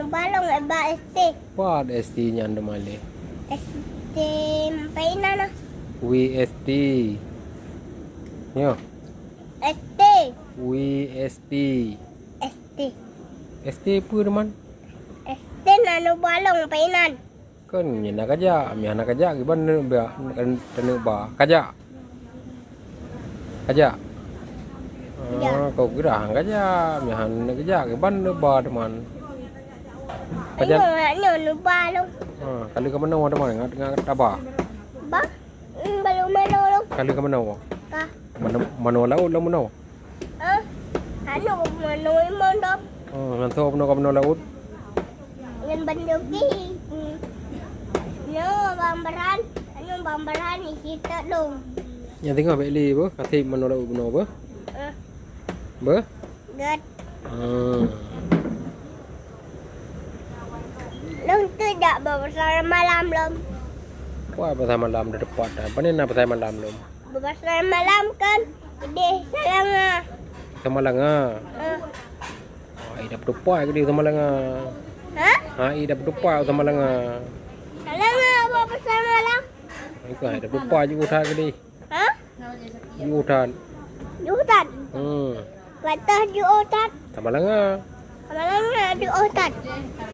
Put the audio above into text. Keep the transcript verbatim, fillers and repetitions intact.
Balong bak S T. Pat S T nyan teuma lé? S T Painan ah. W S T. Nyo. S T. W S T. S T. S T peue teuma? S T na neubalong Painan. Kan nyan na kajak, meuh hana kajak kiban neuk ba, neuk ba. Kajak. Kajak. Kajak. Ah, kau kira hana kajak, meuh hana kajak kiban neuk ba teuma. Kajak. Ayo, nak nyoe neuba lom. Ha, kali ka meunoe teuma ngat ngat taba. Ba? Hmm, baru meunoe lom. Kali ka meunoe. Ka. Manoe, manoe laôt lom meunoe. Ah, anu, manoe imong dong. Oh, ngan soe peunoh ka meunoe laôt? Ngan banjoki. Hmm. Nyoe bang Baran, anu bang Baran isi tak dong. Nyang tengah bek li beuh, kasih manoe laôt bunoe beuh. Eh. Beuh? Gét. Hmm. Lôn tu jak bak pasar malam lom. Wah, pasar malam di depan dah. Apa ni nak pasar malam lom? Bak pasar malam kan di Salanga. Samalanga. Eh. Hai dah berdepan ke di Samalanga? Ha? Hai dah berdepan Samalanga. Salanga bak pasar malam. Itu hai dah berdepan juga usaha ke di. Ha? Di hutan. Di hutan. Hmm. Patah di hutan. Samalanga. Samalanga di hutan.